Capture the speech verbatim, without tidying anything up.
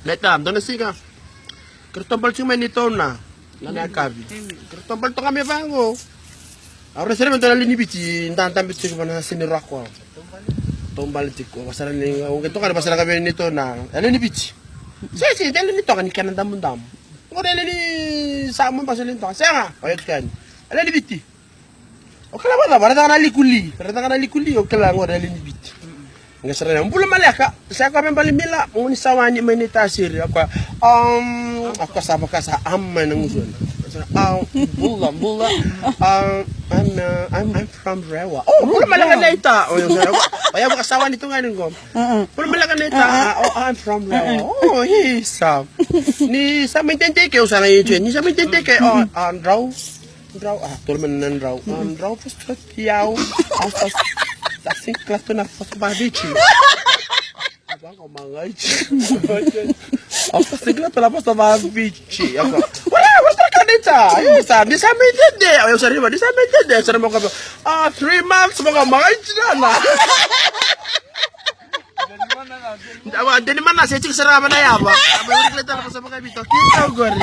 Neta, dua na siga. Kere tobal tiko mai ni tona. Na na kavi. Kere tobal toka me vango. Au rese rebe dua na leni biti, da dabe tiko vana sini rako. Tobal tiko, vasara ni, au ke toka ni vasara ka veni tona. E leni biti. Se, se, e leni toka ni kena damudamu. Ngore leni sa mo basa leni toka. Sega, o ya tukani. E leni biti. O kila vata, vata na likuli. Vata na likuli, o kila ngore leni biti. Nga sara ya, bula maleka. Sa ka me bali mila, mo ni sawani mai ni tasiri. Ako, um, ako sa vaka sa ama na ngusona. Um, bula, bula. Um, I'm, uh, I'm, I'm from Rewa. Oh, bula maleka na ita. O ya, o ya vaka sawani tu nga ni ngom. Bula maleka na ita. Ah, oh, I'm from Rewa. Oh, isa. Ni sa mai tente ke, o sa na ije. Ni sa mai tente ke, oh, ah, drau. Drau, ah, tolu mai na drau. Ah, drau, pas, pas, yau. Ah, pas, pas, pas, pas, pas, pas, pas, Vakaoga magaiti. Au sa kila tale vakaViti. Au sa, wala, wala tale ka ni sa. Io sa, ni sa mai dede. Au sa riva, ni sa mai dede. Sa riva ka, ah, three months vakaoga magaiti na. Awa, deni mana se tiko sara mana yava. Awa, wala tale vakaViti. Kita gori.